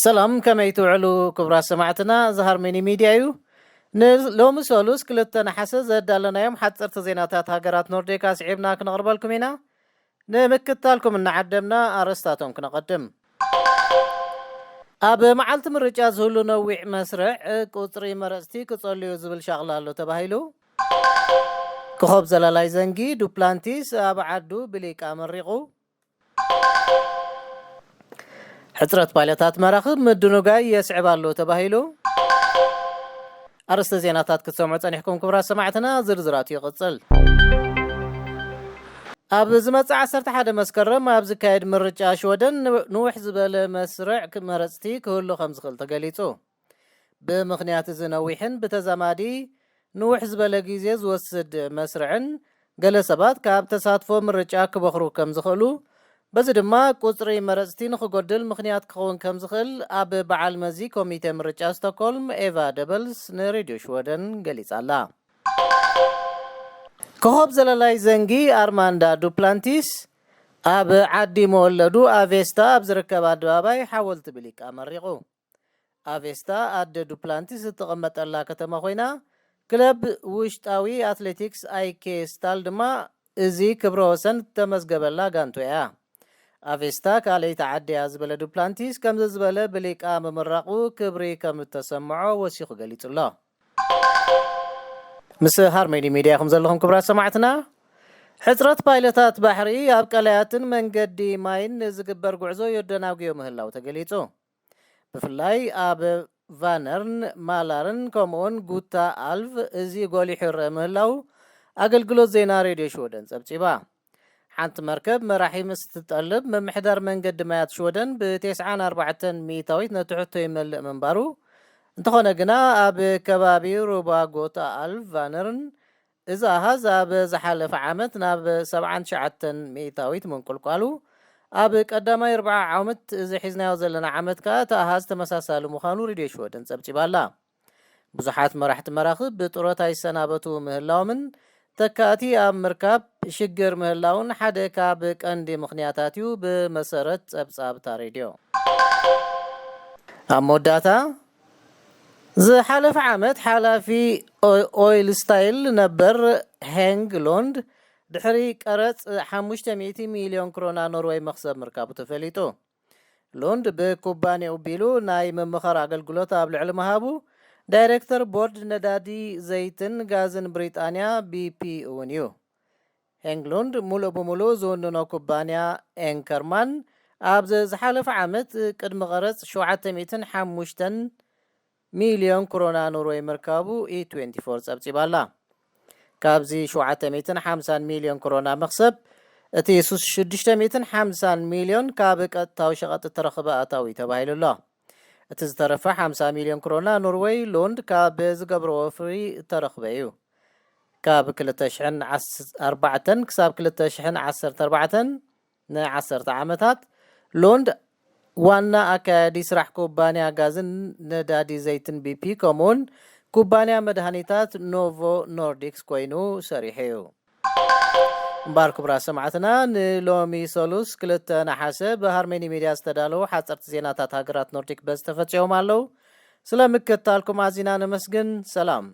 ሰላም፣ ከመይ ትውዕሉ ክቡራት ሰማዕትና? እዚ ሃርመኒ ሚድያ እዩ። ንሎሚ ሰሉስ ክልተ ነሓሰ ዘዳለናዮም ሓፀርቲ ዜናታት ሃገራት ኖርዲክ ኣስዒብና ክነቕርበልኩም ኢና። ንምክትታልኩም እናዓደምና ኣርእስታቶም ክነቐድም። ኣብ መዓልቲ ምርጫ ዝህሉ ነዊሕ መስርዕ ቁፅሪ መረፅቲ ክፀልዩ ዝብል ሻቕላ ኣሎ ተባሂሉ። ኮኾብ ዘላላይ ዘንጊ ዱፕላንቲስ ኣብ ዓዱ ብሊቃ መሪቑ። ሕፅረት ፓይለታት መራኽብ ምድንጋይ የስዕብ ኣሎ ተባሂሉ። ኣርእስተ ዜናታት ክትሰምዑ ጸኒሕኩም ክቡራት ሰማዕትና፣ ዝርዝራቱ ይቕጽል። ኣብ ዝመጽእ ዓሰርተ ሓደ መስከረም ኣብ ዝካየድ ምርጫ ሽወደን ንውሕ ዝበለ መስርዕ መረጽቲ ክህሉ ከም ዝኽእል ተገሊጹ። ብምኽንያት እዚ ነዊሕን ብተዛማዲ ንውሕ ዝበለ ግዜ ዝወስድ መስርዕን ገለ ሰባት ካብ ተሳትፎ ምርጫ ክበኽሩ ከም ዝኽእሉ፣ በዚ ድማ ቁጽሪ መረጽቲ ንኽጎድል ምኽንያት ክኸውን ከም ዝኽእል ኣብ በዓል መዚ ኮሚቴ ምርጫ ስቶክሆልም ኤቫ ደበልስ ንሬድዮ ሽወደን ገሊጻ ኣላ። ኮኾብ ዘለላይ ዘንጊ ኣርማንዳ ዱፕላንቲስ ኣብ ዓዲ መወለዱ ኣቬስታ ኣብ ዝርከብ ኣደባባይ ሓወልቲ ብሊቃ መሪቑ። ኣቬስታ ኣደ ዱፕላንቲስ እትቕመጠላ ከተማ ኮይና፣ ክለብ ውሽጣዊ ኣትሌቲክስ ኣይኬ ስታል ድማ እዚ ክብረ ወሰን እተመዝገበላ ጋንቱ እያ። ኣቬስታ ካልኣይቲ ዓዲ እያ ዝበለ ዱፕላንቲስ፣ ከምዚ ዝበለ ብሊቃ ምምራቑ ክብሪ ከም እተሰምዖ ወሲኹ ገሊጹ ኣሎ። ምስ ሃርሜዲ ሚድያ ኢኹም ዘለኹም ክቡራት ሰማዕትና። ሕጽረት ፓይለታት ባሕሪ ኣብ ቀላያትን መንገዲ ማይን ንዝግበር ጉዕዞ የደናጉዮ ምህላው ተገሊጹ። ብፍላይ ኣብ ቫነርን ማላርን ከምኡውን ጉታ ኣልቭ እዚ ጎሊሑ ይረአ ምህላው ኣገልግሎት ዜና ሬድዮ ሽወደን ጸብጺባ። ሓንቲ መርከብ መራሒ ምስ ትጠልብ፣ ምምሕዳር መንገዲ ማያት ሽወደን ብ ተስዓን ኣርባዕተን ሚእታዊት ነቲ ሕቶ ይመልእ ምንባሩ፣ እንተኾነ ግና ኣብ ከባቢ ሩባ ጎታ ኣልቭ ቫነርን እዚ ኣሃዝ ኣብ ዝሓለፈ ዓመት ናብ ሰብዓን ትሽዓተን ሚእታዊት ምንቁልቋሉ፣ ኣብ ቀዳማይ ርብዓ ዓመት እዚ ሒዝናዮ ዘለና ዓመት ከኣ እቲ ኣሃዝ ተመሳሳሊ ምዃኑ ሬድዮ ሽወደን ጸብጺባ ኣላ። ብዙሓት መራሕቲ መራኽብ ብጡረታ ይሰናበቱ ምህላዎምን ተካእቲ ኣብ ምርካብ ሽግር ምህላውን ሓደ ካብ ቀንዲ ምኽንያታት እዩ፣ ብመሰረት ጸብጻብታ ሬድዮ። ኣብ መወዳእታ፣ ዝሓለፈ ዓመት ሓላፊ ኦ-፣ ኦይል ስታይል ነበር ሄንግ ሎንድ ድሕሪ ቀረጽ ሓሙሽተ ሚእቲ ሚልዮን ክሮና ኖርወይ መኽሰብ ምርካቡ ተፈሊጡ። ሎንድ ብኩባንያኡ ቢሉ ናይ ምምኻር ኣገልግሎት ኣብ ልዕሊ ምሃቡ፣ ዳይሬክተር ቦርድ ነዳዲ ዘይትን ጋዝን ብሪጣንያ፣ ቢ ፒ፣ እውን እዩ። ሄንግሉንድ ሙሉእ ብሙሉእ ዝውንኖ ኩባንያ ኤንከርማን፣ ኣብ ዝሓለፈ ዓመት ቅድሚ ቀረጽ ሸውዓተ ሚእትን ሓሙሽተን ሚልዮን ክሮና ኖርወይ ምርካቡ ኢ ትዌንቲ ፎር ጸብጺባ ኣላ። ካብዚ ሸውዓተ ሚእትን ሓምሳን ሚልዮን ክሮና መኽሰብ፣ እቲ ሽዱሽተ ሚእትን ሓምሳን ሚልዮን ካብ ቀጥታዊ ሸቐጥ እተረኽበ ኣታዊ ተባሂሉ ኣሎ። እቲ ዝተረፈ ሓምሳ ሚልዮን ክሮና ኖርወይ ሎንድ ካብ ዝገብሮ ወፍሪ እተረኽበ እዩ። ካብ ክልተ ሽሕን ኣርባዕተን ክሳብ ክልተ ሽሕን ዓሰርተ ኣርባዕተን ንዓሰርተ ዓመታት ሎንድ ዋና ኣካያዲ ስራሕ ኩባንያ ጋዝን ነዳዲ ዘይትን ቢ ፒ፣ ከምኡውን ኩባንያ መድሃኒታት ኖቮ ኖርዲክስ ኮይኑ ሰሪሑ እዩ። እምበኣር ክቡራት ሰማዕትና፣ ንሎሚ ሰሉስ ክልተ ነሓሰ ብሃርሜኒ ሚድያ ዝተዳለዉ ሓፀርቲ ዜናታት ሃገራት ኖርዲክ በዚ ተፈፂኦም ኣለዉ። ስለ ምክትታልኩም ኣዚና ነመስግን። ሰላም።